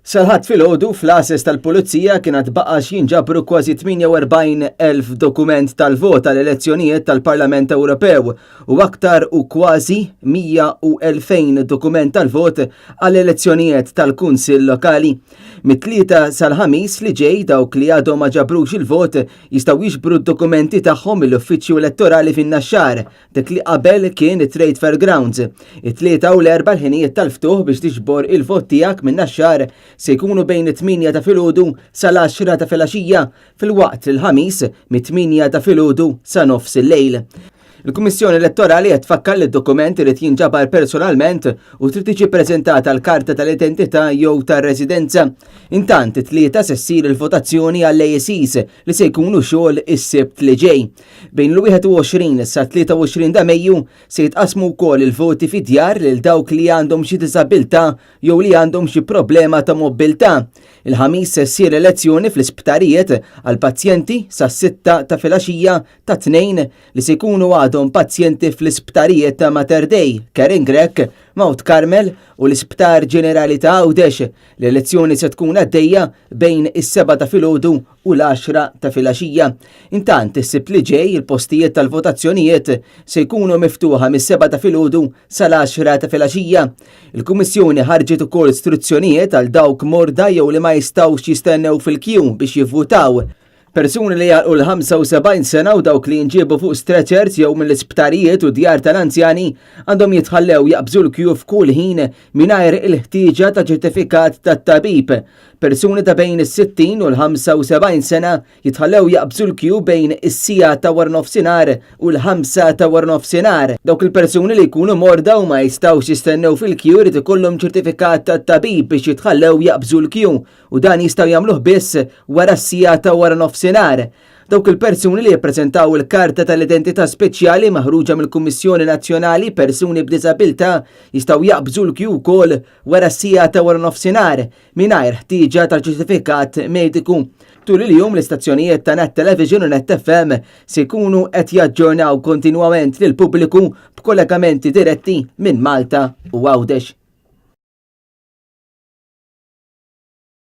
Sal-Ħadd filgħodu fl-għases tal-Pulizija kien għad baqa' x'jinġabru kważi 48,000 dokument tal-vot għall-elezzjonijiet tal-Parlament Ewropew u aktar u kważi 102,000 dokument tal-vot għall-elezzjonijiet tal-Kunsill Lokali. Mit-Tlieta sal-Ħamis li ġej dawk li għadhom ma ġabrux il-vot jistgħu jiġbru d-dokumenti tagħhom mill-Uffiċċju Elettorali fin-Naxxar dik li qabel kien it-Trade Fair Grounds. It-Tlieta u l-Erbgħa l-ħinijiet tal-ftuħ biex tiġbor il-vot tiegħek minn Naxxar se jkunu bejn it-tmienja ta' filgħodu sal-għaxra ta' filgħaxija, filwaqt li l-Ħamis mit-tmienja ta' filgħodu sa nofs il-lejl. Il-Kummissjoni Elettorali qed tfakkar li d-dokument irid jinġabar personalment u trid tiġi ppreżentata l-karta tal-identità jew tar-residenza. Intant, it-Tlieta se ssir il-votazzjoni għall-ASEs li se jkunu xogħol is-Sibt li ġej. Bejn l-21 sa 23 ta' Mejju se jitqassmu wkoll il-voti fid-djar lil dawk li għandhom xi diżabilità jew li għandhom xi problema ta' mobbiltà. Il-Ħamis se ssir elezzjoni fl-isptarijiet għal pazjenti sas-sitta ta' filgħaxija tat-Tnejn li se jkunu għadhom pazjenti fl-isptarijiet ta' Mater Dei, Karen Grech, Mount Carmel u l-Isptar Ġenerali ta' Għawdex. L-elezzjoni se tkun għaddejja bejn is-sebgħa ta' filgħodu u l-għaxra ta' filgħaxija. Intant, is-Sibt li ġej il-postijiet tal-votazzjonijiet se jkunu miftuħa mis-sebgħa ta' filgħodu sal-għaxra ta' filgħaxija. Il-Kummissjoni ħarġet ukoll struzzjonijiet għal dawk morda jew li ma jistgħux jistennew fil-kju biex jivvutaw. Persuni li jagħlqu l-75 sena u dawk li jinġiebu fuq stretchers jew mill-isptarijiet u djar tal-anzjani għandhom jitħallew jaqbżu l-kju f'kull ħin mingħajr il-ħtieġa ta' ċertifikat tat-tabib. Persuni ta' bejn is-60 u l-75 sena jitħallew jaqbżu l-kju bejn is-siegħa ta' waranofsinhar u l-ħamsa ta' waranofsinhar. Dawk il-persuni li jkunu morda u ma jistgħux jistennew fil-kju jrid ikollhom ċertifikat tat-tabib biex jitħallew jaqbżu l-kju u dan jistgħu jagħmluh biss wara s-siegħa ta' waranofsinhar. Dawk il-persuni li jippreżentaw il-karta tal-identità speċjali maħruġa mill-Kummissjoni Nazzjonali Persuni b'Diżabilità jistgħu jaqbżu l-kju wkoll wara s-siegħa ta' waranofsinhar mingħajr ħtieġa ta' ċertifikat mediku. Tul il-jum l-istazzjonijiet ta' Net Television u Net FM se jkunu qed jaġġornaw kontinwament lill-pubbliku b'kollegamenti diretti minn Malta u Għawdex.